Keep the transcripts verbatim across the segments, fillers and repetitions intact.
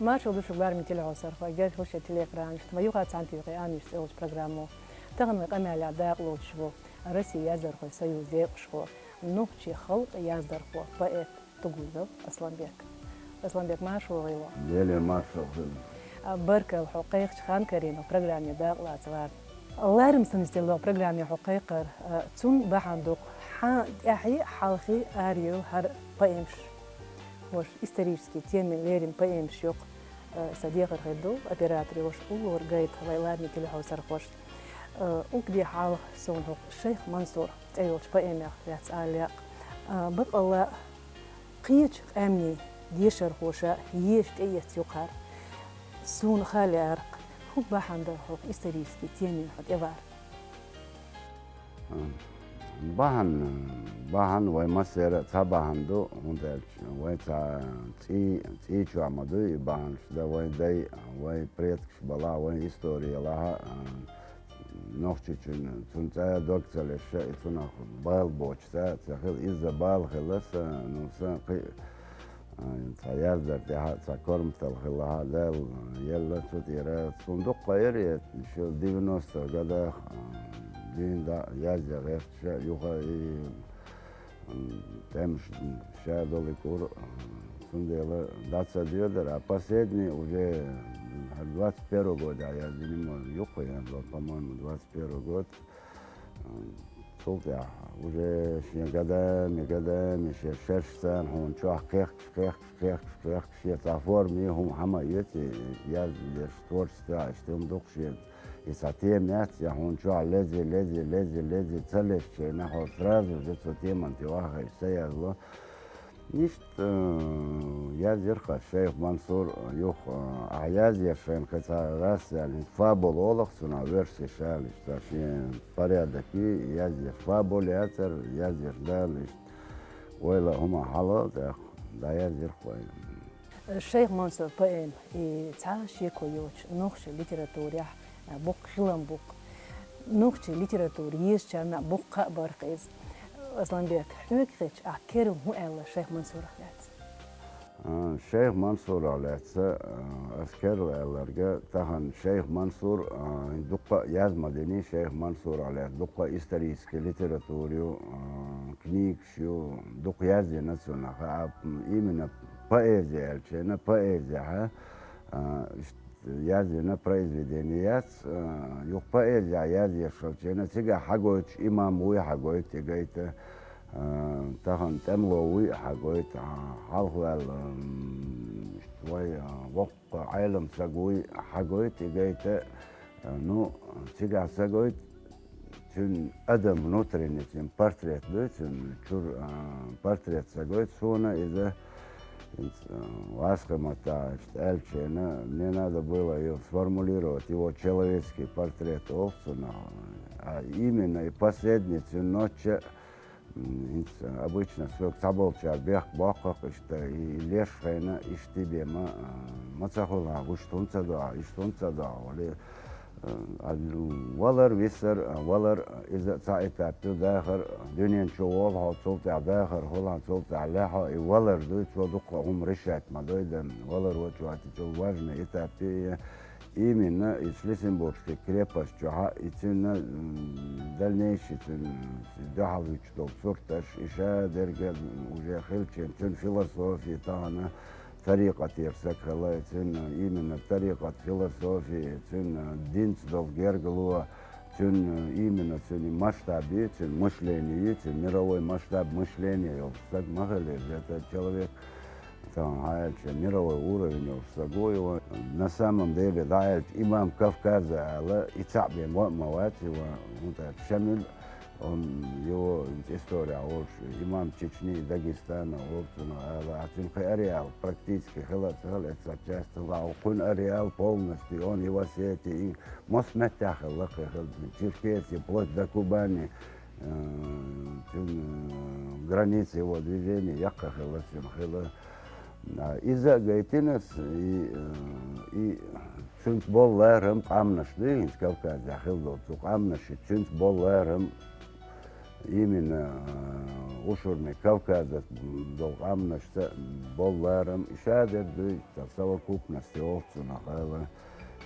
Маршал ду шуьга, лерам телехьовсархой, герга хьуша телеэкранашта. Вай юха цхьаьнатоьхий «Ана» йист цӀи йолча программо. Таханлерча къамаьла дакъа лоацаш ва Россе яздархой союза декъашхо, нохчий халкъа яздархо, поэт Тугузов Асланбек. Асланбек, марша вогӀийла. Леле, маршал хилда. А, баркал хьо кхайкхача хана карийна программе дакъа лаца вар. Лерам санна йистелла йоагӀа программе хьо кхайкхар, а, цун бахьан да-кх хьа тӀехьеи хьалхеи арайола хӀара поэмаш. Хьоша исторически теман лерина поэмаш йоах, а, са дехар хир ду оператор йолаш уллора гайта вай лерам телехьовсархошта. А, укх ди хьалха сона хьох «Шайх Мансур» цӀи йолча поэмех лаьцна ала лаьа. А, бакъалла, кхеча къаьмнийн дешархоша еша тӀаэцна ю-кх хӀара. Сона ха лаьар-кх, фуд бахьан дар хьох исторически теман хьо тӀавар? Бахьан, бахьан вай массера а цхьа бахьан ду, хӀунда аьлча вай цхьа цӀий, цӀий чохь ма дуй и бахьанаш, да вай дай, вай предкаш балахь, вай истори ялахь а, Нохчийчун, цун цӀа дог ца леш а, и цунах бала боцуш цӀа а ца хила, изза бала хилла сан, ну, сан кхин а, цхьа яздар тӀехь а, цхьа корматалла хилла а, Дала елла цу тӀера. Цун дуккха яр, я шел девяностых годах, а, дийна дӀа а язъян гӀерташ а, юха и м, тӀемаш ша долу кура, м, цундела дӀа ца доьдар, а последний уже, м, двадцать первый год а яздина ма ю-кх, я, по-моему, двадцать первый год. М, цул тӀаьхьа уже шен годами, годами, шен шерашца хьуна чохь кхехкаш, кхехкаш, кхехкаш, кхехкаш, шен цхьа форма, хӀума хьама а эций, яздеш, творчество, иштта хӀума ду-кх шен. И цхьа тема яц, я хьуна чохь лези, лези, лези, лези ца лезча, нахьо сразу же цу теман тӀе вахийча, ца язло. Иштта, э, язйира-кх ас «Шайх Мансур» юха, э, ахьа язъеш шайна кхин цхьа раз аьлла, фабула олу-кх цунах, версеш аьлла, иштта шен порядок и, язъеш фабула яцара, язъеш Дала иштта. Ойла хӀума хьалал тӀаккха, дӀаязйира-кх вай. «Шайх Мансур» поэма, и цхьа шеко йоцуш, нохчийн литературехь, а, боккха хилам бу-кх. Нохчийн литература езачарна а боккха а бара-кх иза. Асланбек, хьоьга хетча, ахь керла хӀун аьлла Шайх Мансурах лаьцна? А, Шайх Мансурах лаьцна, а, ас керла аьлларг, тахана Шайх Мансур, а, дуккха а яз ма дина Шайх Мансурах лаьцна, дуккха а исторически литература ю, а, книгаш ю, дукха яздина цунах, а, именно поэзи аьлча, поэзехь, а, иштта яздина произведени яц, а, юха поэзехь яздеш хилча, цигахь хьагойтуш имам вуй хьагойту, и гайта, а, тахана тӀемало вуй а хьагойту, а, хьалхаваьлла, м, иштта вай, а, воккха Ӏелам саг вуй хьагойту, и гайта, а, ну, цигахь ца гойту, цуьнан адам внутренний, цуьнан портрет дуй, цуьнан чуьра, а, портрет ца гойту суна иза, хӀинца, а, васхи маттахь иштта аьлча, мне надо было его сформулировать, его человеческий портрет олу цунах. А именно и последний цуьнан ноча, м, хӀинца обычно соьга цхьаболчара бехк боккху-кх иштта, и, и леш хьайна иштта бен ма, а, ма ца хуьлу хьан, иштта хӀунда ца до хьан, иштта хӀунда ца до хьан, вали, А, валар, висар, а, валар, иза цхьа этап ю, дахар, дуьнен чу волу хьо, цул тӀаьхьа дахар хуьлу хьан, цул тӀаьхьа лаьхьо, и валар дуй, цо дуккха хӀума решать ма дой дан, валар вачу вати, цул важный этап ю, и именно и Шлиссенбургский крепость чохь, и цуьнан, м, дальнейший, цуьнан дуьхьал вуьтуш долу сурташ, и ша дерг уже хилча, цуьнан философия тахана, тарикъатера саг хилла, цуьнан именно тарикъат, философия, цуьнан динца долу гергало, цуьнан именно цуьнан масштаб ю, цуьнан мышление ю, цуьнан мировой масштаб мышления йолуш саг ма хилла иза, это человек, тахана хьан аьлча, мировой уровень йолуш саг ву и ван. На самом деле, дӀа аьлча, имам Кавказа ала, и цхьаъ бен ма а ма вац и ван, хӀунда аьлча, Шамил, Он, его история волуш, имам Чечни и Дагестана волу цунах ала, а цуьнан кхин ареал практически хила а ца хила, эццахь часто ла, кхуьнан ареал полностью, он и в Осетии, и массо меттехь хилла кхин хила, Черкесии, вплоть до Кубани, э, цуьнан, э, граница его движения яккха хилла цуьнан хила. А, иза а гайтина ас, и, э, и цуьнца болу ларам къаьмнаш ду, хӀинца Кавказехь хила долу цу къаьмнаш, и цуьнца болу ларам, Именно, э, ушурный Кавказаца долу къаьмнашца болу ларам, и ша дерг дуй, цхьа совокупность йолчунах ала.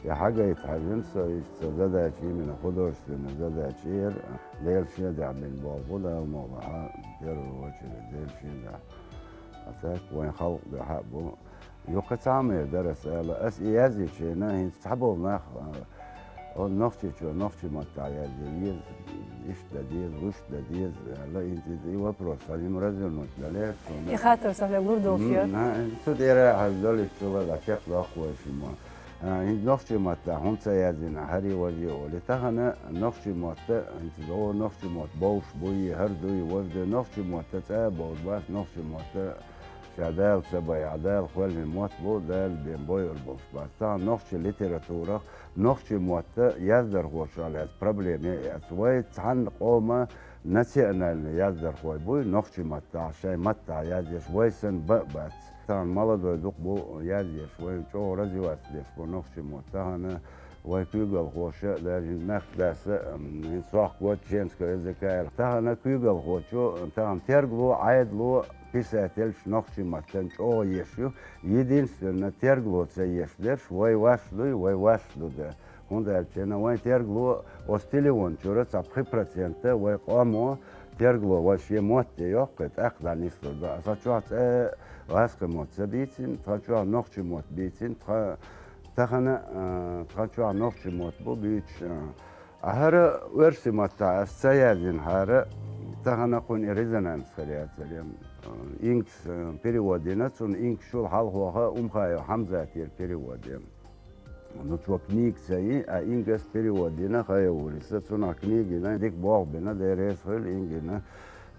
И хьагайта хьажина со, иштта ца задача, именно художественная задача яра, Делан шен дуьхьа бина болу гӀу далла ма ваха, первую очередь, Делан шен дуьхьа. А так вайн халкъ дуьхьа а бу. Юха цхьа а мер дара аса ала. Аса и язйича, хӀинца цхьаболу нах, а, о, нохчичо, нохчи маттахь язъе еза, иштта дан деза, вуьшта дан деза, аьлла, хӀинца и вопрос, хьажа ма развернуть дале, И хаттар со хьоьга лур долуш М, яра. на, цу тӀера хьажа долуш, цу вала чекхдоккху вай шимма. А, хӀинца нохчи маттахь хӀунда ца яздина, хӀара важа олий. Тахана нохчи мотта, хӀинца догӀу нохчи мотт бовш буй, хӀара дуй, важа дуй, нохчи мотта цӀа а бовш бац, нохчи мотта ша Дала ца байахь, Дала кхоьллина мотт бу, Дала бен бойур болуш бац. Тахана нохчи литературах, нохчи мотта яздархоша лаьцна проблема яц. Вай цхьанна къома национальный яздархой буй, нохчи маттахь, шайн маттахь язъеш, вай санна бан а бац. Тахана молодой дукха бу язъеш, вайна чӀогӀа развиваться деш бу нохчи мотт. Тахана вай куьйгалхоша, даже нах даса, м, сох гочченского языка аьлла. Тахана куьйгалхочо, тахана тергалу, Ӏедало, писательш нохчи маттана чӀогӀа еш ю. Единственно, тергалу ца еш дерш, вай ваш дуй, вай ваш ду да. ХӀунда аьлча вайн тергалу оцу телефон чуьра цхьа пхи процента вай къомо тергалу вай шен мотт де йоккху, тӀаккха дӀанислур ду. Аса чохь цӀе гӀазкхи мотт ца бийцина, тхан чохь нохчи мотт бийцина, тхан тахана, а, тхан чохь нохчи мотт бу буьйцуш, а. А хӀара оьрсийн маттахь аса ца яздина хӀара, тахана кхуьнан и резонанс хир яцара. Ингас, а, перевод дина, цунна ингас шул хьалхоха Умхаев Хьамзатера перевод дина. Ну, цо книга ца йи, а ингас перевод дина Хаявуриса, цунах книга йина, дика болх бина, Дела реза хуьлда, инга йина,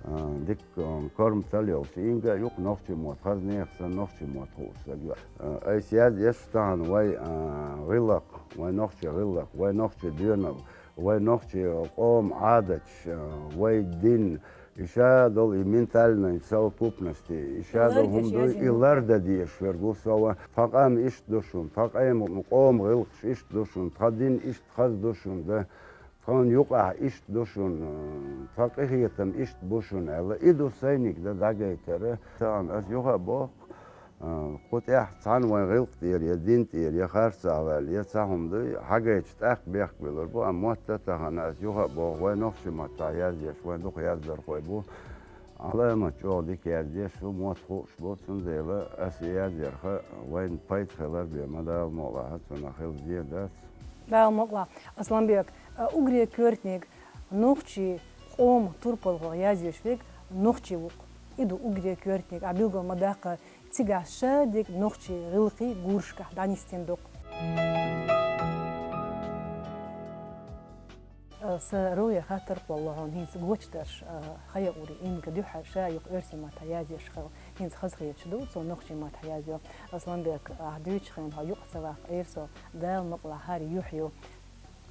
а, дика, а, корматалла йолчу инга а юкъа нохчи мотт, хаза нехан санна нохчи мотт хууш стаг ю. А, айса язъеш тахана вай, а, гӀиллакх, вай нохчи гӀиллакх, вай нохчи доьналла, вай нохчи къоман Ӏадаташ, а, вай дин, и ша долу и ментальный совокупность, и ша долу хӀума дуй, и лардан дезаш верг ву со ван. Тхан къам иштта ду шуна, тхан къам, къоман гӀиллакхаш иштта ду шуна, тхан дин иштта хаза ду шуна, да. Тхан юкъахь иштта ду шуна, тхан къинхетам иштта бу шуна аьлла. И ду сайниг дан дӀагайтара. Тахана аса юха а боху, а, кху тӀехь цхьана вайн гӀиллакх тӀера, я дин тӀера, я харцахь ваьлла, я цхьа хӀума дуй, хьагайча тӀаккха бехк билур бу, амма мотта тахана аса юха а боху, вай нохчи маттахь язъеш, вайн дукха яздархой бу. Ӏаламат чӀогӀа дика яздеш, шу мотт хууш бу, цундела аса и язъярха вайна пайда хилар бен ма Дала мукъалахь, цунах хила зен дац. Дала мукъалахь, Асланбек, а, уггаре коьртаниг нохчийн къоман турпалхо язъеш верг нохчи ву-кх. И ду уггаре коьртаниг, а билгал ма даккха, цигахь ша дерг нохчийн гӀиллакхий гурашкахь дӀанисдина ду-кх. Э, сан рогӀера хаттар кхоллало хьуна, хӀинца гочдарш, э, Хаяури Инга дуьххьара ша юха оьрсийн маттахь язъеш хилла, хӀинца хазахеташ ду, цо нохчийн маттахь язйо. Асланбек, ахь дуьйцучу хенахь хьо юкъа ца ваккха, эр со, Дала мукъалахь, хӀара юьхь ю.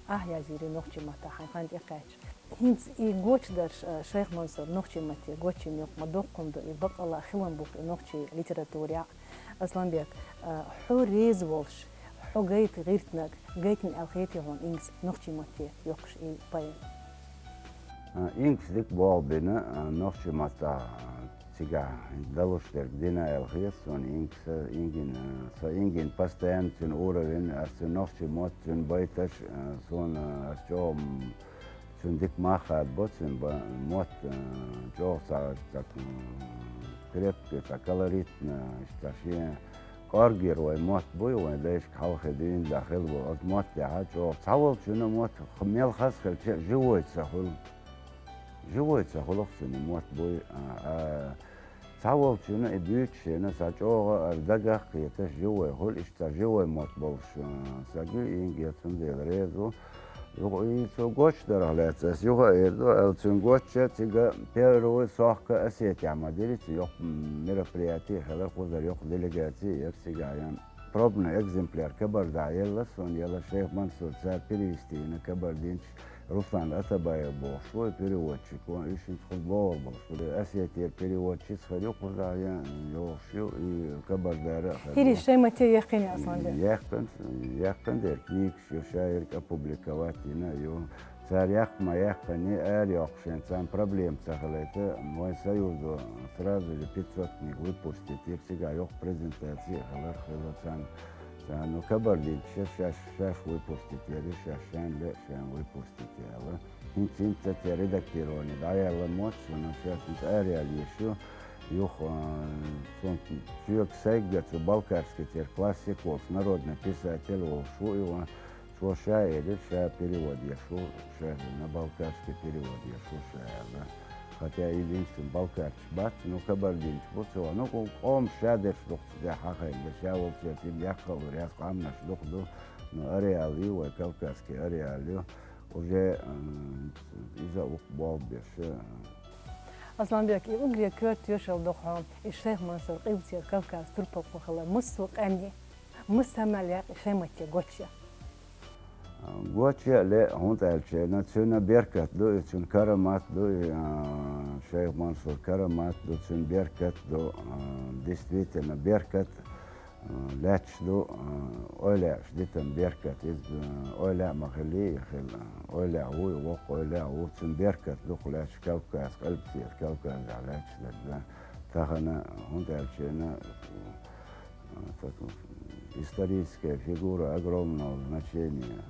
Ахь язйийр ю нохчийн маттахь, хьайн хан тӀекхаьчча. ХӀинца и гочдарш, э, Шайх Мансур, нохчийн матте гочйина ю-кх, ма доккха хӀума ду и, баккъалла а хилам бу-кх и нохчийн литературехь. Асланбек, а, хьо реза волуш, хьо гайта гӀиртинарг, гайтина аьлла хетий хьуна Ингас нохчийн матте йоккхуш и поэма? А, Ингас дика болх бина, а, нохчийн маттахь, а, цигахь далуш дерг дина аьлла хета суна Ингас, Ингин, а, со Ингин постоянно цуьнан уровень, ас цуьнан нохчийн мотт, цуьнан байташ, а, суна, а, ас чӀогӀа, м, Цуьнан дика мах хадабо, цуьнан ба-, мотт, а, чӀогӀа цхьа, цхьа, м, крепкий, цхьа колоритный, иштта шен кӀоргера вайн мотт буй, вайн дайшка хьалхе дуьйна дан хилла бу. Оцу моттехьа чӀогӀа цхьаволчунна мотт х-, мел хаза хилча а живой ца хуьлу. Живой ца хуьлу-кх цуьнан мотт буй, а, а, Цхьаволчунна и буьйцуш шена, сан чӀогӀа ара дагах а кхеташ, живой хуьлу, иштта сан живой мотт болуш, а, саг ю, Инга, я цундела реза ву. Юха и цо гочдарах лаьцна ас юха а эр ду, аьлла, цуьнан гочча цига первый сохка Осетия ма дирий, цу йоккха мероприятие хилар, кхузара йоккха делегация яра цигахь ян. Пробный экземпляр кабардахь елла суна, елла Шейх Мансур цара перевести йина кабардинчу Руслан Атабаев бохуш ву и переводчик, вон уьш хӀинца кхуза богӀур болуш ву. Осетера переводчица хир ю кхузахь ян йохуш ю и кабардара а хир ю. ХӀирий шайн матте яьккхина, Асланбек? Яьккхина, яьккхина дера книгаш ю, шаерг опубликовать йина ю. Цара яккха ма яьккхинеи, арайоккхушехь царна проблема ца хилийта, вайн Союзо сразу же пятьсот книг выпустить йира, цигахь йоккха презентаци а хилира, хилла царна. Царна, ну, кабардинцаш шаьш, шаьш выпустить яра, шаьш шайна лаьа шайна выпустить яла. ХӀинца, хӀинца церан редактирование дӀаяьлла моццу, но шаьш хӀинца араяла езаш ю. Юха, а, цунна соьга сайга цу балкарский церан классик волчу, народный писатель волуш ву и ван. Цо ша элира, ша перевод еш ву, ша на балкарский перевод еш ву ша аьлла. Хотя и винчун балкарчаш бац, ну, кабардинчаш бу цо. Ну, къомаш ша дерш дукха цу тӀехь хьахайна, ша волчеран цӀена яккха а лур яц, къамнаш дукха ду, но ареал ю, вай кавказский ареал ю. Уже, м, иза а вукху болх беш, э. Асланбек, и уггаре коьрта тоьшалла ду хьуна, и шайх Мансур къилбаседа Кавказ турпалхо хилар, массо а къаьмнийн, массанна а лаьа и шайн метте гочйа. Гочйа а лаьа, хӀунда аьлча, цуьнан беркат ду и, цуьнан карамат ду и, а, шайх Мансур карамат ду, цуьнан беркат ду, а, действительно, беркат, а, лаьтташ ду, а, эвлаяаш дитан беркат. Иза, а, эвлаяъ ма хиллий, и хилла, эвлаяъ ву и, воккха эвлаяъ ву, цуьнан беркат ду-кх лаьтташ Кавказ, къилбаседа Кавказехь лаьтташ дерг ду. Тахана, хӀунда аьлча, а, так, историческая фигура огромного значения,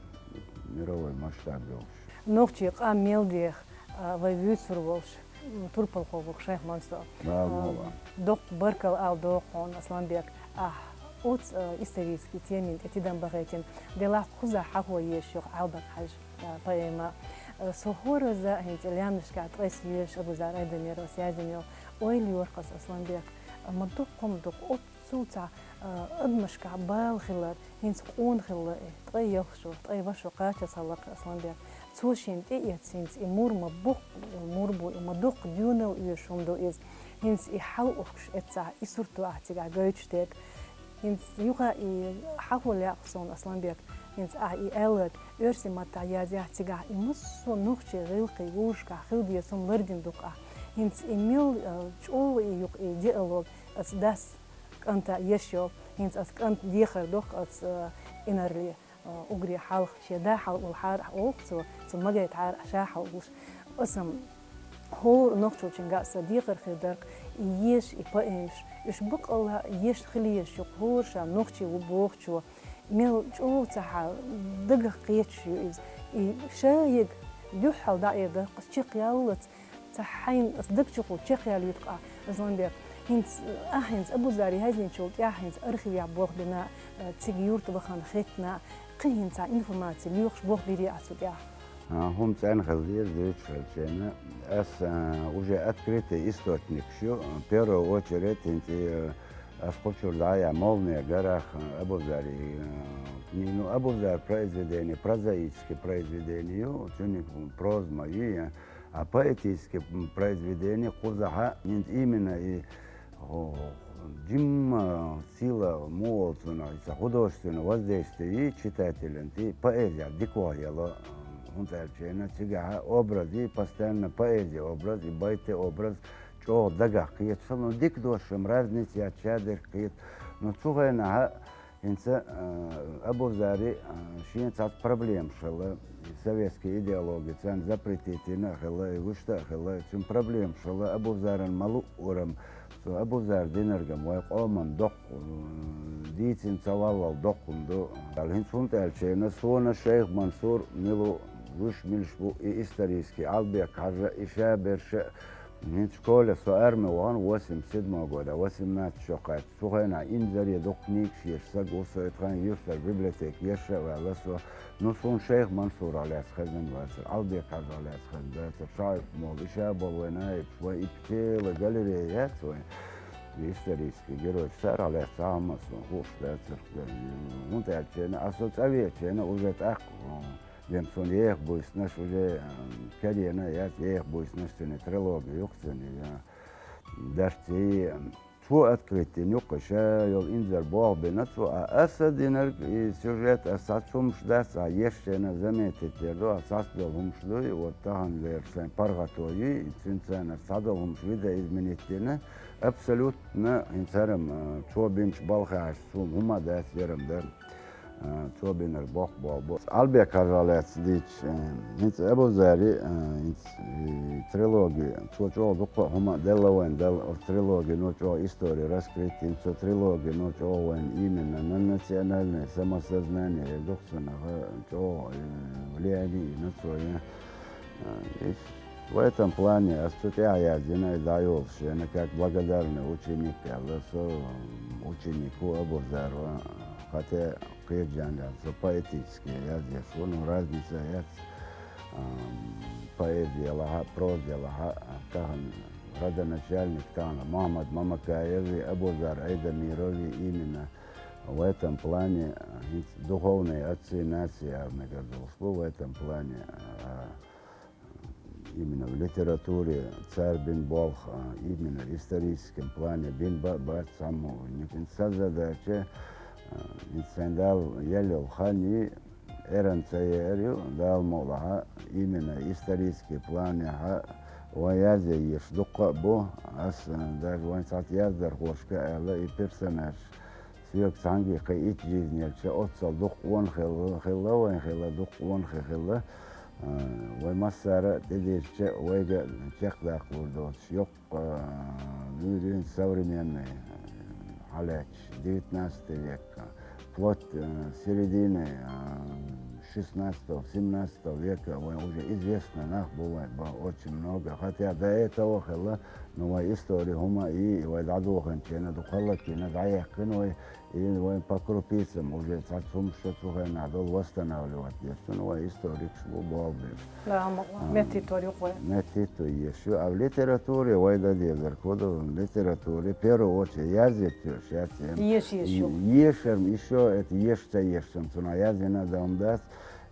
мировой масштаб йолуш. Нохчийн къам мел деха, а, вай вуьйцур волуш, м, турпалхо ву-кх шайх Мансур. Дала мукъ лахь. Доккха баркалла ала догӀу хьуна, Асланбек, ахь оцу, а, исторический темин тӀе тидам бахийтина, делахь кхузахь хьахо езаш ю-кх Ӏалбек-Хьаьжин, а, поэма. А, со хӀоразза а хӀинца лаьмнашкахь ткъе йоьшуш Абузар Айдамировс яздина йолу ойла йора-кх ас, Асланбек, а, ма дуккха а ма дуккха, оццул цхьа, а, адамашкахь бала хилар, хӀинца къона хилла и, ткъе ялх шо, ткъе ворхӀ шо кхачалц хилла-кх, Асланбек. Цо шена тӀеэцна хӀинца и мур ма боккха мур бу, и ма доккха доьналла оьшуш хӀума ду иза. ХӀинца и хьал ухкуш эццахь, и сурт ду ахь цигахь гойтуш дерг. ХӀинца юха и хьахо лаьа-кх суна, Асланбек, хӀинца ахь и аьлларг, оьрсийн маттахь язъяхь цигахь, и массо а нохчийн гӀиллакхий вовшашкахь хила деза хӀума лардина ду-кх ахь. ХӀинца и мел, а, чӀогӀа и ю-кх и диалог, ас дас кӀанта еш йолу. ХӀинца ас кӀант дехар до-кх ас, а, инарли, а, уггаре хьалха шен да хьалха волу хьара олу-кх цо, цу магайта хьара ша хьалха волуш. Аса-м хӀора нохчочуьнга а сан декхар хир дара-кх, и езаш и поэмаш, уьш баккъалла а езаш хила езаш ю-кх хӀора ша нохчи ву бохучо. Мел чӀогӀа ца хьа дагах кхеташ ю иза. И шайга дуьххьал дӀаэр дара-кх ас чекхъяллалц, ца хьайна ас даг чухула чекхъяьллуьйту-кх ахь, Асланбек. ХӀинца, ахь хӀинца Абузар яздинчул тӀаьхьа хӀинца архивехь болх бина, цига юрта вахана хеттина, кхин хӀинца информаци лоьхуш болх бирий ахь цу тӀехь? А, хӀума цӀена хила деза, дуьйцуш хилча. Ас, а, уже открытый источникаш ю, в первую очередь, хӀинца, а, ас кху чуьра дӀаяьхьна «Молния в горах», а, Абузари, а, книга, ну, Абузар произведение, прозаический произведение ю, цуьнан проза ма ю, а поэтический, м, произведение кхузахь, хӀинца именно и, о, жимма сила муха волу цунах, иза художественное воздействие ю читателан тӀе, поэзия дика ваха ело, хӀунда аьлча цигахь образ и, постоянно поэзия образ и, байта образ чӀогӀа дагах кхеташ хилла, ну, дика дош-м разница яц, шадерг кхета. Ну, цу хенахь хӀинца, а, Абузари, а, шен цхьацца проблемаш хилла, и советский идеологи царна запретить йина а хилла, и вуьшта а хилла, цуьнан проблемаш хилла, Абузаран ма луъурам, цо Абузар динаргам вай къоман доккха, м, дийцина ца валлал доккха хӀума ду. ХӀинца хӀунда аьлча суна шайх Мансур мила ву, вуьш милаш бу и исторический, Ӏалбек-Хьаьжа, и ша берш а, хӀинца школе со арме вахана восемьдесят седьмого года, восемнадцать шо кхаьчча. Цу хенахь инзаре дукха книгаш еш саг ву со, и тхан Юьртара библиотека еш а ваьлла со. Ну, суна шайх Мансурах лаьцна хезна вацара, Ӏалбек-Хьаьжах лаьцна хезна дацара, Шаип-молла, и ша болу вайн наибаш, вайн и целая галерея яц вайн, и исторический геройш, царах лаьцна цхьа хӀума суна хууш дацара. ХӀунда аьлча, а со цӀа веача уже тӀаккха, ден суна еха буьйсанаш уже, а, карийна яц, еха буьйсанаш цуьнан трилоги ю-кх цуьнан, я, дарций, Цо открыть дина юккъе ша йолу инзаре болх бина цо, а аса динарг и сюжет, аса цхьацца хӀумаш дац, а ешшена заметить дер ду, а цхьацца долу хӀумаш дуй, вот тахана лерчу сайн паргӀато юй, и цуьнан царнаш цхьадолу хӀумаш видоизменить дина, абсолютно хӀинца хӀара-м, а, цо бинчу балхахь цу хӀума дац, яра-м дара. А, чӀогӀа бинарг боккха болх бу. Албек-Хьажа лаьцна дийцича, э, хӀинца Абузара, э, хӀинца, э, трилоги, цо чӀогӀа дукха а хӀума делла вайна, делла, оцу трилогино чӀогӀа истори раскрыть йина, цу трилогино чӀогӀа вайна именно на национальное самосознание, дукха цунах чӀогӀа, э, влияние йина цо, э, э, и в этом плане ас цу тӀехь яздина и дӀайолуш, шена как благодарный ученик аьлла, со ученик ву Абузара, хотя кхечу жанрехь со поэтически язъеш ву, но разница яц, ам, поэзи лахьа, прози лахьа, тахана родоначальник тахана Мохьмад Мамакаеви, Абузар Айдамирови именно в этом плане, а, хӀинца духовные отцы нации, ара мегар долуш бу в этом плане, а, именно в литературе цара бина болх, а, именно историческом плане бина ба-, бац цхьаммо. Никин сан задача, а, хӀинца сайн Дала елла йолу хан йий, эрна ца еара ю, Дала мукъ лахьа, именно исторический планехьа вайн язъе езаш дуккха а бу. Ас, а, даже вайн цхьацца яздархошка аьлла, и персонаж соьга цхьаьнгге кхин итт жизнь елча, оццал дуккха а хилла, хилла вайн хилла, дуккха а хи хилла. А, вай массара а тӀедирзича, вайга чекхдаккхалур доцуш, йоккха, а, дуьйна современный, а, хьалаьтташ, девятнадцатый век, а, вплоть, а, середины, а, шестнадцатого, семнадцатого века вайн уже известный нах бу вайн, ба, очень много. Хотя до этого хилла, но вайн истори хӀума а йий, и вай дӀадоханчийна дукха хӀаллакйина, дӀаяьккхина вай, и вайн по крупицам уже цхьацца хӀумнаш ца хенахь долу восстанавливать деш. Цунна вайн историкаш бу болх беш. Да, ма-, А, меттийтор ю-кх вай. Меттийту езаш ю. А в литературе вай дан дезарг хӀун ду? В литературе, в первую очередь, язъе езаш яц. Езаш ю. Ешар, ещё это езаш ца езаш, цунах язйина а дан дац.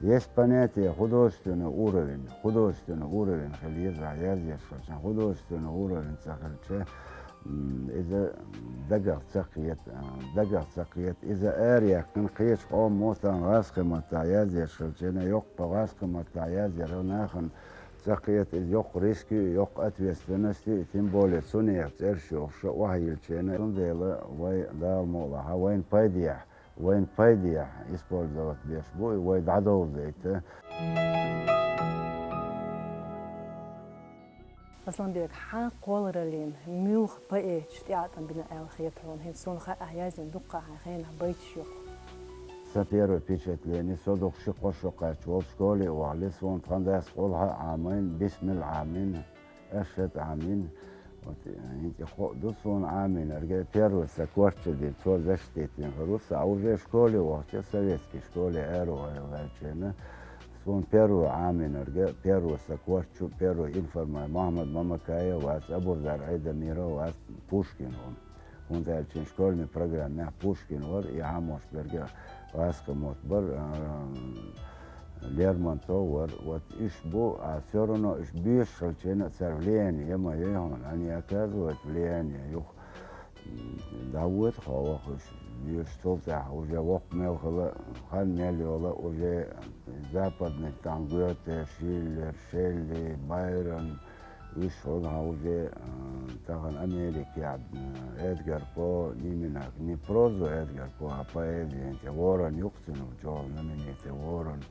Есть понятие художественный уровень. Художественный уровень хила еза язъеш хилча. Художественный уровень ца хилча, м, иза дагах ца кхета, а, дагах ца кхета. Иза араяьккхина кхечу къоман мотт а гӀазкхийн маттахь язъеш хилча, йоккха гӀазкхийн маттахь язъяра нахана ца кхета иза йоккха риск ю, йоккха ответственность ю, тем более цунах цӀераш йохуш охьайиллича. Цундела вай, Дала мукъ лахьа, вайна пайдехь, вайна пайдехь использовать деш бу, и вай дӀадовзийта. Асланбек, хьан кхоллараллин муьлха поэташа тӀеӀаткъам бина аьлла хета хьуна? ХӀинца суна хаьа, ахь яздина дуккха а хьайн хенахь байташ ю-кх. Сан первое впечатление, со дукха ши-кхо шо кхаьчча волу школе а вахале, суна тхан дас Къулхьа Ӏамийна, Бисмилла Ӏамийна, Ашхад Ӏамийна. Вот, э, хӀинца кхоъ ду суна Ӏамийнарг, первый сан корта чу дина, цо защитить дина хир ву сан. А уже школе вахча, советский школе араваьллачийна, суна первый Ӏамийнарг, первый сан корта чу, первый информа-, Мохьмад Мамакаев вац, Абузар Айдамиров вац, Пушкин ву. ХӀунда аьлча школьный программехь Пушкин вара, и хьан мотт берг гӀазкхийн мотт бара, а, Лермонтов вара. Вот уьш бу, а всё равно уьш боьшуш хилча а цара влияние ма яй хьуна, они оказывают влияние юха. М, дӀавоьду хьо ваха уьш боьшуш, цул тӀаьхьа уже воккха мел хила, хан мел йолу, уже западный, там, Гёте, Шиллер, Шелли, Байрон, уьш хьуна уже, а, тахана Америкехь, а, Эдгар По, именно не прозу Эдгар По, а поэзия, тӀе ворон юкъ цуьнан, чӀогӀа знаменитый ворон.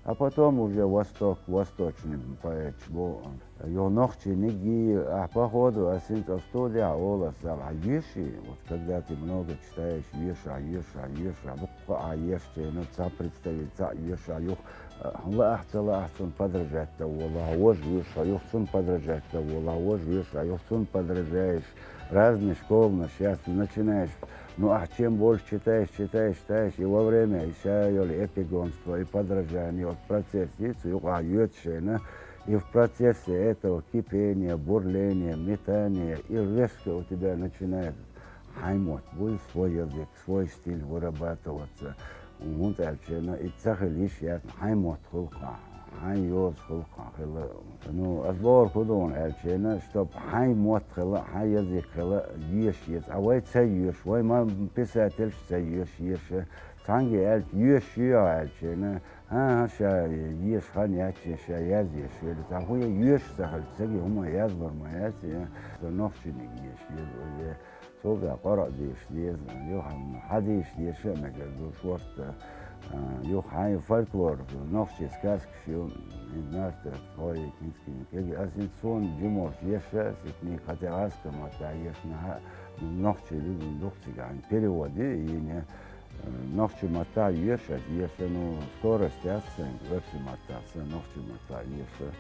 А потом уже восток, восточный поэташ бу. Юха нохчий нигги, ахь походу, ас хӀинца студехь олу ас, ала, хьан йоьший, вот когда ты много читаешь, йоьшахь, йоьшахь, йоьшахь, дуккха а ешча, ну, цхьа представитель, цхьаъ йоьшахь, юха, а, лаахь, ца лаахь, цунна подражать дан волу, хьан важа йоьшахь, юха цунна подражать дан волу, хьан важа йоьшахь, юха цунна подражаешь. Разные школы наш яц, начинаешь, ну, ахь чем больше читаешь, читаешь, читаешь, и во время и ша йолу эпигонство, и подражание, вот процесс йицу юкъахь йоьцу шайна, и в процессе этого кипения, бурления, метания, и резко у тебя начинает хьайн мотт буй, свой язык, свой стиль вырабатываться. ХӀунда аьлча, и ца хила йиш яц, хьайн мотт хуьлу-кх, хьайн йоза хуьлу-кх хила. Ну, ас бохург хӀун ду аьлча, чтоб хьайн мотт хила, хьайн язык хила, йоьшуш еза. А вай ца йоьшу, вай ма писательш ца йоьшу, йоьшу. Цхьаьнгге аьлча, йоьшуш ю аьлча, хӀан-хӀа, ша еша хан яц, ша язъеш велла. Цхьа хӀун йоьшуш ца хилча, цига хӀума язбар ма яц, я. Со нохчийниг еша еза, уже. Цул тӀаьхьа къоръа деша деза, юха хьан дийша деша а мегар ду, шортта, Юха хьайн фольклор, нохчийн сказкаш ю, из нартах хой, кински, кеги, ас ин сон жиморш еша, ситни, хотя аска мата ешна, нохчи либун духцига, переводи, и не, нохчи мата еша, еша, ну, скорость ас, верси мата, нохчи мата еша.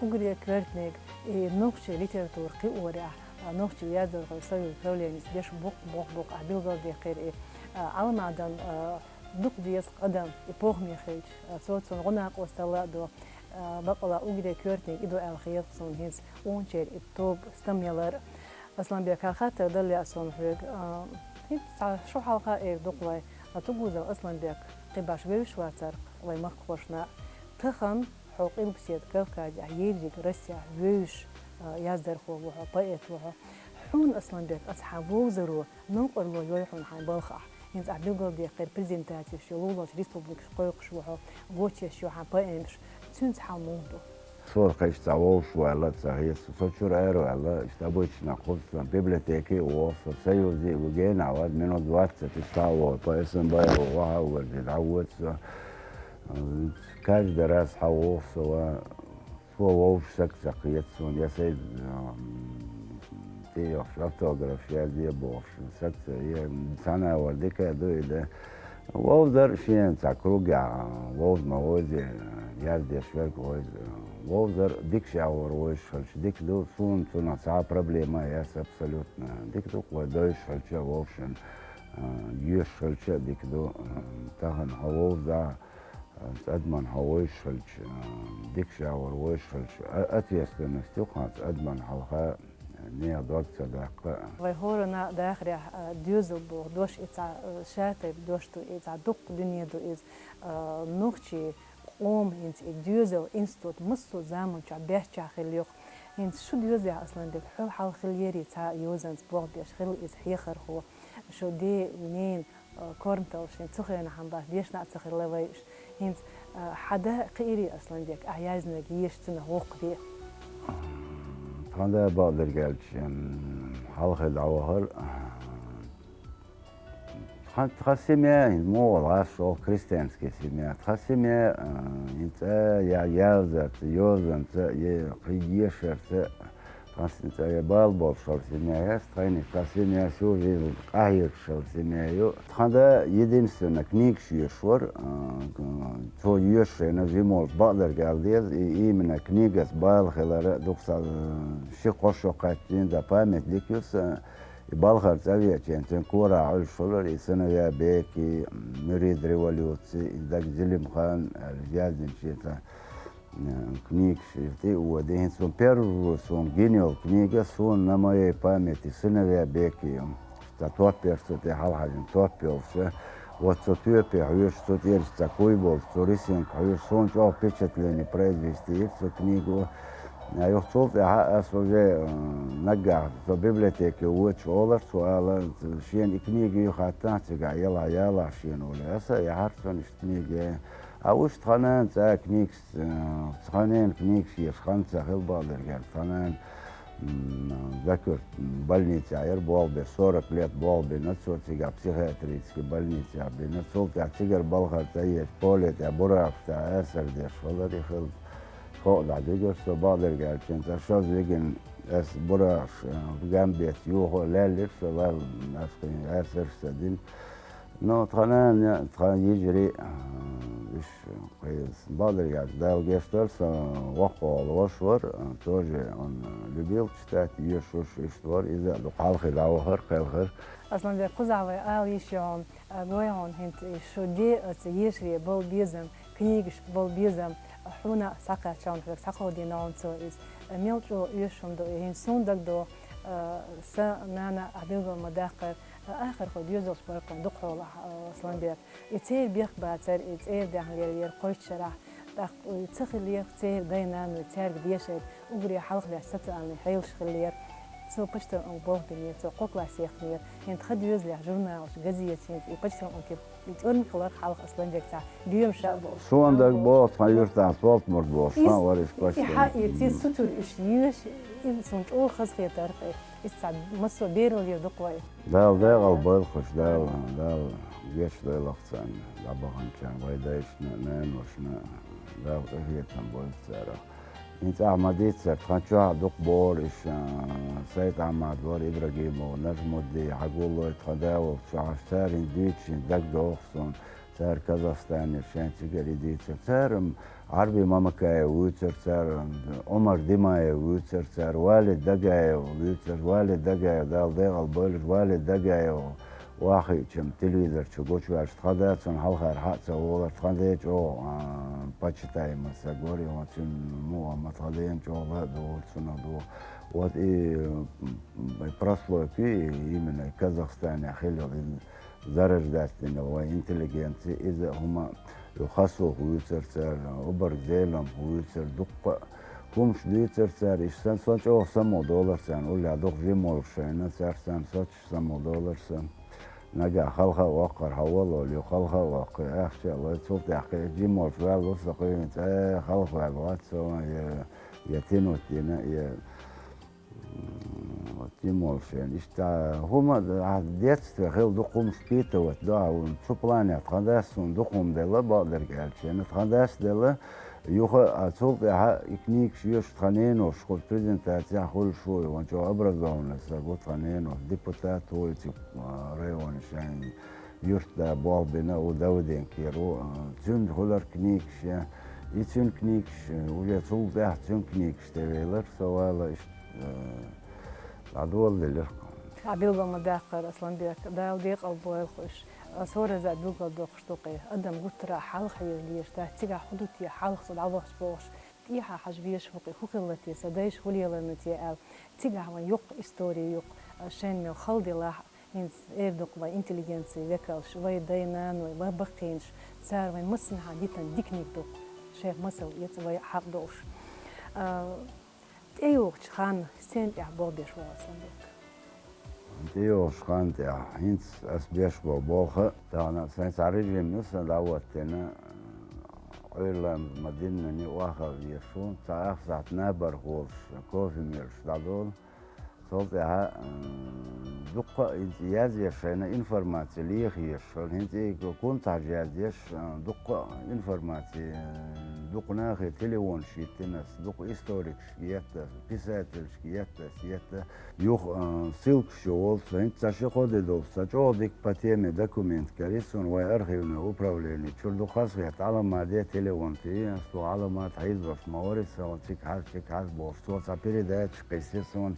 Угре коьртаниг и нохчий литература кхиорехь, нохчий яздархой союз правленис деш букъ-букъ-букъ а билгалдеккхира и Ӏаламадан дукха деза къадам и похӀма хилча, цо цунна гӀо-накъосталла а до, бакъала угре коьртаниг и ду аьлла хета суна хӀинца унчер и тоба стам ялар. Асланбек, хӀара хаттар далла а суна хьоьга, хӀинца цхьа шу хьалха а эр дукха вай, Тугузов Асланбек кхин баш вевзаш вацар вай махкахошна. Тахан хьо Къилбаседа Кавказехь, ерриг Россехь вевзаш яздархо ву хьо, поэт ву хьо. Хьуна, Асланбек, аса хьан вовзаро новкъарло йой хьуна хьайн балхахь. ХӀинца ахь билгалдеккхира презентацеш ю, лулалчу республикаш кхойкхуш ву хьо, гочеш ю хьан поэмаш. Цуьнца хьал муха ду? Со кхеча цхьа вовшах ваьлла а ца хета, со чуьра ара ваьлла, иштта обычно кхузткъа библиотеке а вогӀу со, союзе а ву, гена а ваьлла, минут двадцать иштта а вогӀу, по СМБ а вогӀу, ваха а варзе, дӀавоьду со. Каждый раз хьан вогӀу со, ва со вовшах саг ца кхета суна, я сай тӀе йохуш автограф язде бохуш саг ца, я цхьана а вар дика а ду и да. Вовзар шена цхьа кругехь, вовза ма вовзе, яздеш верг вовза. Вовзар дикачу агӀор вовзаш хилча дика ду, суна цунах цхьа а проблема а яц абсолютно. Дика ду-кх вай довзаш хилча а вовшашна, йоьшуш хилча а дика ду. Тахана хьо вовза, цӀадман хьо вовзаш хилча, дикачу агӀор вовзаш хилча, а-, ответственность ю-кх хьан цӀадман хьалха, нехан дог ца даккха а. Вай хӀоранна дахарехь, доьзал боху дош и цхьа шатайпа дош ду, и цхьа дуккха дуьне ду иза. Нохчийн къоман хӀинца и доьзал институт массо а заманчохь баьччахь хилла ю-кх. ХӀинца шу доьзалехь, Асланбек, хьол хьалха хиллера цхьа йозанца болх беш, хилла иза хьехархо. Шу ден, ненан корматалла шен цу хенахь бац, дешна а ца хилла вай уьш. ХӀинца хьан да кхиирий, Асланбек, ахь яздинарг еша цунах воккхаве? Тхан да, бакъдерг аьлча, хьалхе дӀавахара. Тхан, тхан семья, хӀинца муха олу, гӀаш олу, христианский семья. Тхан семья, хӀинца я яздарца, йозанца, я кхин ешарца, тхан с-, цӀа я бала болуш хилла семья яц тхайна, тхан семья всю жизнь къахьоьгуш хилла семья ю. Тхан да единственно книгаш йоьшуш вара, цо йоьшуш хенахь жима волчу, бакъдерг ала деза, и именно книгас бала хилар дукха сан, ши-кхо шо кхаьчна, да, память дика ю сан, и балхара цӀа веача, цуьнан кора Ӏуьллуш хилар, и «Сыновья Беки», «Мюрид революции», и «Даг Зелимхан» аьлла яздина шен цхьа книгаш, и тӀе а воьду. ХӀинца суна первый суна гина йолу книга, суна, на моей памяти, «Сыновья Беки». Цхьа топ яра цу тӀе, хьалхьаьжна топ йолуш. Вот цу тоьпе хьоьжуш, цу тӀерачу цхьа куй болуш, цу рисунка хьоьжуш, суна чӀогӀа впечатление произвести йира цу книго. Юха цул тӀаьхьа ас уже, наггахь со библиотеке воьдуш олура, цо ала, шена и книга ю хаттахь, цигахь ялахь ялахь шена олий. Аса а яхьара цунна иштта книга. А уьш тхан нана цӀа книгаш, тхан ненан книгаш еш хан ца хилла, бакъдерг аьлча, тхан нана, м, Закурт больницехь яра болх беш, сорок лет болх бина цо цигахь, психиатрический больницехь бина. Цул тӀаьхьа цигара балхара цӀа еза, поле тӀехь Буракаш тӀехь асар деш хилар и хилла. Кхоъ дӀа дуьгура со, бакъдерг аьлча, цӀа шозза вигина ас Буракаш, Гамбеца юха а лаьллира со, ваьлла, ас кхин асарш ца дина. Но тхан нана, тхан йижарий, уьш, кхин, бакъдерг аьлча, Дала гечдойла, сан воккхагӀа волу ваша вара, тоже он любил читать, йоьшуш иштта вара, иза а дукха хьалхе дӀавахара, кхелхира. Асланбек, кхузахь вай ала йиш ю хьуна, гой хьуна хӀинца и шу де, оцу ешаре болу безам, книгашка болу безам, хьуна схьакхаьчна хьоьга, схьакховдийна хьуна цо иза. Мел чӀогӀа оьшуш хӀума ду и, хӀинца суна дагадогӀу, сан нана, ахь билгал ма-даккхара, ахархой доьзалш бара-кх хьуна дукха хьолахь, Асланбек. И церан бехк бацара, и цӀера даьхна лелаелира кхойтта шарахь. ТӀаккха и ца хиллера церан дай-наной цаьрга дешийта, уггаре хьалхалеш социальный хьелаш хиллера. Цо почтальон болх бинера, цо кхо класс яьхнера. ХӀинца тха доьзалехь журналаш, газеташ, хӀинца и почтальон тӀе и тӀорма хиларх хьалха Асланбек цхьа доьмаш а болуш. Суна дага боху, тхан юьртахь Солтмурд волуш, хан вара иза почтальон. И хьаэций, цу тур уьш йоьш, иза суна чӀогӀа хазахетара, иза цхьа массо а бераллера дукха вай. Дала декъал бойла кхуш, Дала, Дала гечдойла царна, дӀабаханчарна, вай дайшна, наношна, Дала къинхетам бойла царах. ХӀинца ахь ма-дийццара, тхан чохь а дукха бохура иша, Сайд-Ахьмад вара, Ибрагимов, Нажмудди, хьагуллой тхан да волчохь, цара хӀинца дуьйцуш хӀинца дагадогӀу суна, цара Казахстанера шайн цигара и дийцар. Цара-м Ӏарби Мамакаев вуьйцура цара, Ӏумар Димаев вуьйцура цара, Валид Дагаев вуьйцура, Валид Дагаев, Дала декъал бойла, Валид Дагаев, охьахиъча-м телевизор чу гучуваьлча, тхан да цунна хьалхара хьа а ца волура, тхан ден чӀогӀа, а, почитаемый саг вара, и ван цуьнан муха ма тхан ден чӀогӀа ла а догӀура цунах догӀу. Вот и, м, прослойка, и именно Казахстане хилла, и зарождать дина вайн интеллигенция, иза хӀума ю Хасух вуьйцура цара, Убарг Зелимха вуьйцура, дуккха а хӀумаш дуьйцура цара, иштта сан, сан чӀогӀа самукъадолура царна, уллехь дукха жима волуш шайна, цара сан соцуш самукъадолура сан. Нагахь хьалха а воккхура, хьо вало лу, хьалха а воккху, ахча а лой, цул тӀаьхьа кхин а жима волуш ваьлла ву со кхин, цӀе хьалха ваьлла вац со, я, я тянуть дина, я М, вот, и молу шен. Иштта хӀума, а, детстве хила дукха хӀумаш пита вот, да, вон цу плане тхан дас суна дукха хӀума делла, бакъдерг аьлча, тхан дас делла, юха, а, цул тӀаьхьа и книгаш йоьшу тхан ненош, хӀу презентацехь хуьлуш ву, вон чӀогӀа образованный саг ву тхан ненош, депутат ву, и цу, а, районе шайн юьртда болх бина ву, Давыденкера ву, а, цуьнан хуьлура книгаш, я, и цуьнан книгаш, уже цул тӀаьхьа цуьнан книгаш тӀе велира, со вала, иштта, дӀадоладелира. Ахь билгал ма даккхара, Асланбек, Дала декъал бойла уьш. Ас хӀоразза билгал доккхуш ду-кх, адам гуттара а хьалха вер леш дац, цигахь хӀун ду те хьалха цо дӀавахча бохуш. ТӀехьа хьажа везаш ву-кх, хӀун хилла те, сан дайша хӀун леларна те аьлла. Цигахь вайн йоккха истори ю-кх, шайна мел хала делахь а, хӀинца эр ду-кх вайн интеллигенцин векалш, вай дай-наной, вай баккхийнаш, цара вайн массанхьа дитина диканиг ду-кх, шайх масал эца вай хьакъ долуш. А, ТӀейогӀучу ханна сцена тӀехь болх беш ву, Асланбек? ТӀейогӀучу ханна тӀехь хӀинца ас беш болу болх а, тахана сайн цхьа режим ю сан дӀахӀоттина, Ӏуьйрламаз ма-диннани охьахаа везаш ву, цхьа ах сахьт набарх волуш, кофе мелаш дӀадолу. Цул тӀаьхьа, м, дуккха а хӀинца язъеш шайна информаци леха езаш вара. ХӀинца и кунтахьажа язъеш, а, дуккха а информаци, а, дукха нахе телефонаш йиттина ас, дукха историкашка етта, писательшка етта ас, етта. Юха, а, ссылкаш йолу со, хӀинца цхьа ши-кхо де долуш, сан чӀогӀа дика по теме документ карий суна вайн архивный управлени чуьра, дукха хазахетта, Ӏаламате телефон тӀе, ас ду Ӏаламат хьийзош ма варий сан, цига хьажа, цига хьажа бохуш. Цо цхьа передача кхиссира суна,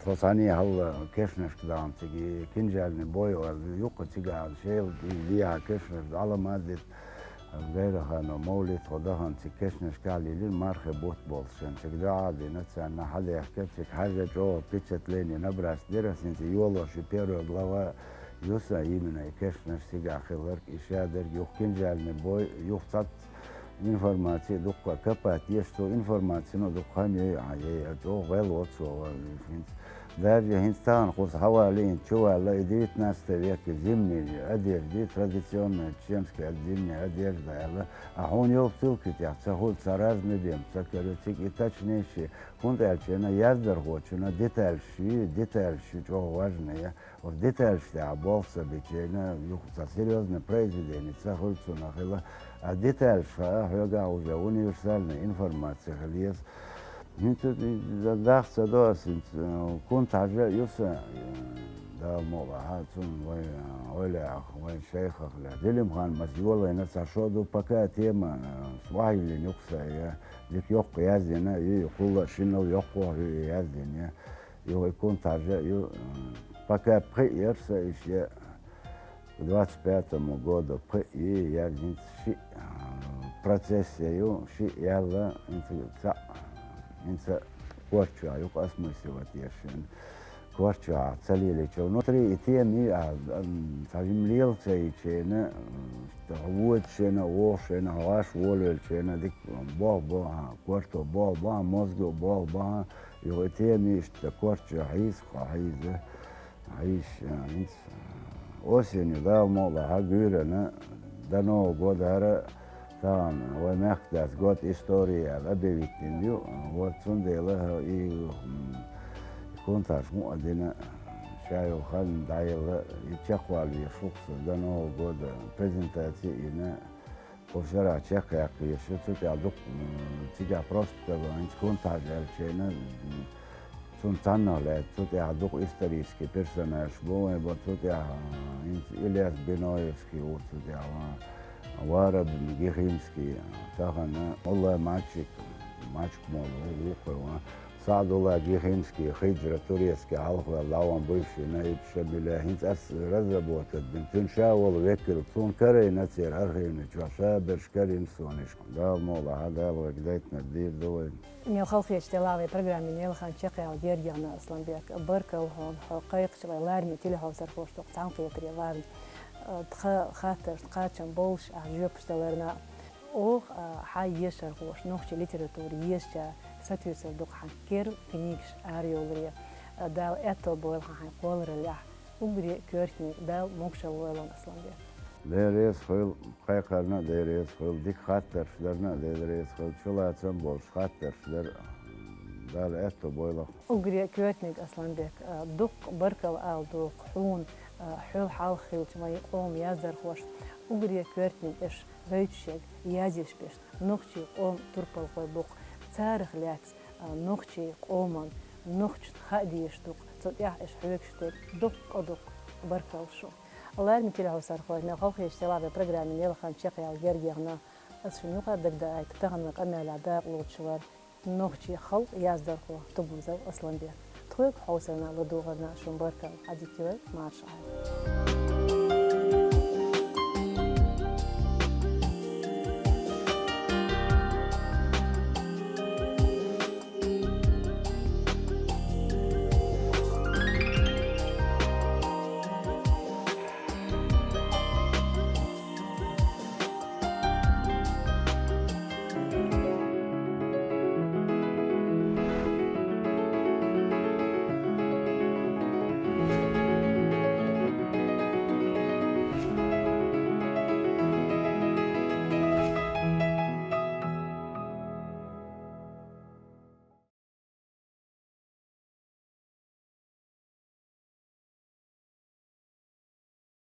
тхо цхьаьна хьал кешнашка дахана цига, и кинжальный бой аьлла, юккъе цигахь шел дехьа кешнаш Ӏаламат дита, Гайраханов Мовлид, тхо дахана цига кешнашкахь лелийна, мархи бутт болуш шен цига дуьхьал а дина, царна хьадаьхкира, цига хьаьжжа чӀогӀа впечатление набрасдира ас, хӀинца йолош и первая глава ю сан, именно и кешнаш цигахь хилларг, и шадерг, юха кинжальный бой, юха цхьацца информаци дуккха копать еш, цо информацино дуккха хан йой, а, ей, а, чӀогӀа гӀело цо, а, хӀинца. Даже хӀинца тахана кхуза хьавалийна, чувалла, и девятнадцатый век, и зимний одежда, традиционная чеченская зимняя одежда аьлла, а хьуна йолу ссылки тӀехь ца хуьлу, ца разный бен ца каро, цига и точнейший, хӀунда аьлча яздархочунна детальш ю, детальш ю чӀогӀа важный. Оцу детальш тӀехь болх ца бичийна, юха цхьа серьёзный произведение ца хуьлу цунах хила. А детальш хаа хьоьгахь уже универсальная информация хила еза. ХӀинца даха ца до ас, хӀинца, э, кунтахьажа а ю сан, э, Дала мукъалахь, цунна вайн, э, эвлаяах, вайн шайхах лаьа. Зелимхан ас йолийна цхьа шо ду, пока тема, э, охьайиллина ю-кх сан, я дика йоккха яздина, и кхулла а шиннал йоккхо а ю и яздина, я. Юха и кунтахьажа а ю, э, пока пхиъ яра сан иша, я двадцать пятому году пхиъ йи, яьлла хӀинца шиъ, а, процессе ю, шиъ яьлла, хӀинца цхьаъ, хӀинца корта чохь ю-кх ас муьйсилат еш шена. Корта чохь ца лелийча, внутри и тема йи, а, м, цхьа жима лела ца йича шена, м, хьо воьдуш шена, вогӀуш шена, хьо гӀаш волавелча шена, дика болх бо хьан, корто болх бо хьан, мозго болх бо хьан, Юха и тема иштта корча хьийза, кхо хьийза, хьийза, а, хӀинца, а, осенью, Дала мукъалахь, гуьйрана, до Нового года хӀара, тахана вай мехкдас год истории аьлла объявить дина ю, вот цундела хӀа и, м, кунташ мукъа дина, ша йолу хан дӀаелла, и чекхвала везаш ву-кх со, до Нового года презентаци а йина, Оцу шарахь чекхъяккха везаш ю, цу тӀехь дукха, м, цигахь просто хӀинца кунташ аьлча, м, цунна цхьаннах лаьцна, цу тӀехь дукха исторический персонажаш бу вайн бан, цу тӀехь, а, хӀинца Ильяс Биноевский ву, цу тӀехь, а, Вара Гихинский, тахана Алла Мачик, Мачик молла ву, вукхо ван. Саадулла Гихинский, Хиджра турецкий хьалхаваьлла, дӀаван бывший наиб Шамиля. ХӀинца ас разработать бина. Цуьнан ша волу векал, цунна карийна церан архивна чохь, ша берш карийна суна иш. Дала мукъалахь, Дала вайга дайтинарг дийр ду вайна. Мел халахеташ делахь вай программин ялхан чекхъяла гергехь, Асланбек. Баркалла хьуна, хьо кхайкхича вай лараме телехьовсархоша дукха цхьаьнакхетаре варна. Тхан хаттаршна кхачам болуш ахь жоьпаш даларна. Оха, а, хьан ешархоша, нохчийн литература езачара сатуьйсур ду-кх хьан керла книгаш арайовларе. А, Дала аьтто бойла хьан хьайн кхоллараллехь. Уггаре коьртаниг Дала могушалла лойла хьуна, Асланбек. Дела реза хуьлда кхайкхарна а, Дела реза хуьлда дика хаттарш дарна а, Дела реза хуьлда чулацам болуш хаттарш дар а. Дала аьтто бойла хьуна. Уггаре коьртаниг, Асланбек, а, дуккха баркалла ала ду-кх хьуна, а, хьол хьалха хилча вайн къоман яздархошна. Уггаре коьртаниг аша гойтуш ерг, язъеш берш нохчийн къоман турпалхой бу-кх. Царах лаьцна, а, нохчийн къоман, нохчашна хаа дезаш ду-кх, цу тӀехь аша хьоьгуш дерг дуккха а дуккха баркалла шуна. Лараме телехьовсархой, мел халахеташ делахь вай программин ялхан чекхъяла гергехь. Ас шуна юкъара дагадоуьйту, тахана вайн къамелехь дакъалоцуш вара нохчийн халкъан яздархо Тумазов Асланбек. Тхоьга хьовсарна а, ладогӀарна а шуна баркалла, Ӏадика йойла, марша Ӏойла.